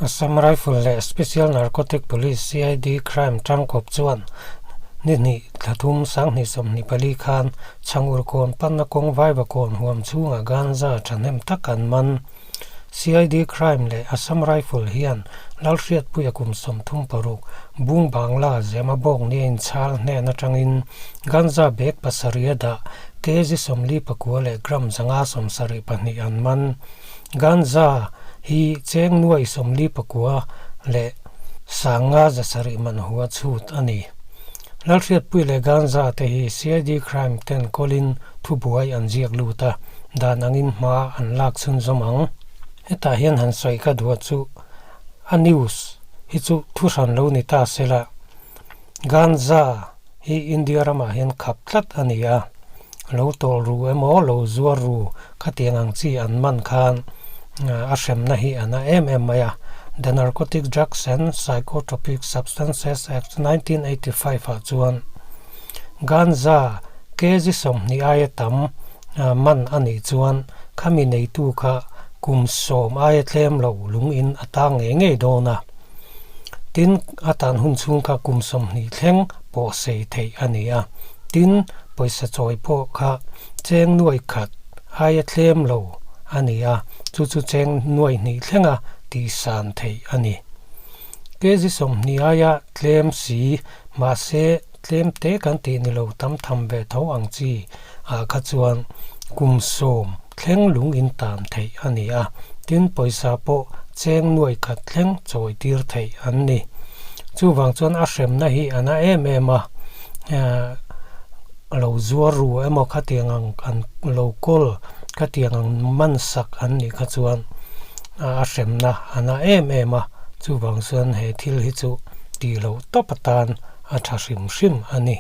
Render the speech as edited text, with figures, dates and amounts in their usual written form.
Assam Rifle leh Special Narcotic Police, CID, Crime tangkawp chuan ni hnih thla thum sanghnih 24 khan Chhangurkawn panna kawng Vaivakawn huam chhungah ganja thahnem tak an man. CID Crime leh Assam Rifle hian Lalhriatpuia kum 36 Bung Bangla zema bawk nia inchhal hnen atangin ganja bag pasarih a dah kg 49 leh gram 572 an man. Ganja hi cheng nuai 49 leh sanga 700 man hua chhut a ni. Lalhriatpui leh ganja te hi CID Crime ten kawlin thubuai an ziak lut a, dan angin hma an lak chhunzawm ang. Hetah hian han sawi ka duh chu a news hi chu thu hran lo ni ta se la, Ganja hi India ramah hian khap tlat a ni a, lo tawlh ru emaw lo zuar ru khatiang ang chi an man khan a hremna hi a na em em mai a. The Narcotic Drugs and Psychotropic Substances Act 1985 ah chuan Ganja kg 20 aia tam man a nih chuan khami neitu kha kum 10 aia tlem lo lung in a tang ngei ngei dawn a. Tin, a tan hun chhung kha kum 20 thleng pawh sei theih a ni a. Tin, pawisa chawi pawh kha cheng nuai khat aia tlem lo a ni a, chu chu cheng nuai hnih thlenga tihsan theih a ni. Kg 20 aia tlem si mahse tlem te kan tih ni lo tam tham ve tho ang chi ah kha chuan kum 10 thleng lung in tan theih a ni a, tin pawisa pawh cheng nuai khat thleng chawi tir theih an ni. Chuvang chuan a hremna hi a na em em a, lo zuar ru emaw khatiang ang an lo kawl khatiang ang man sak an nih kha chuan a hremna a na em em a, chuvang chuan he thil hi chu tih loh tawp atan a tha hrim hrim a ni.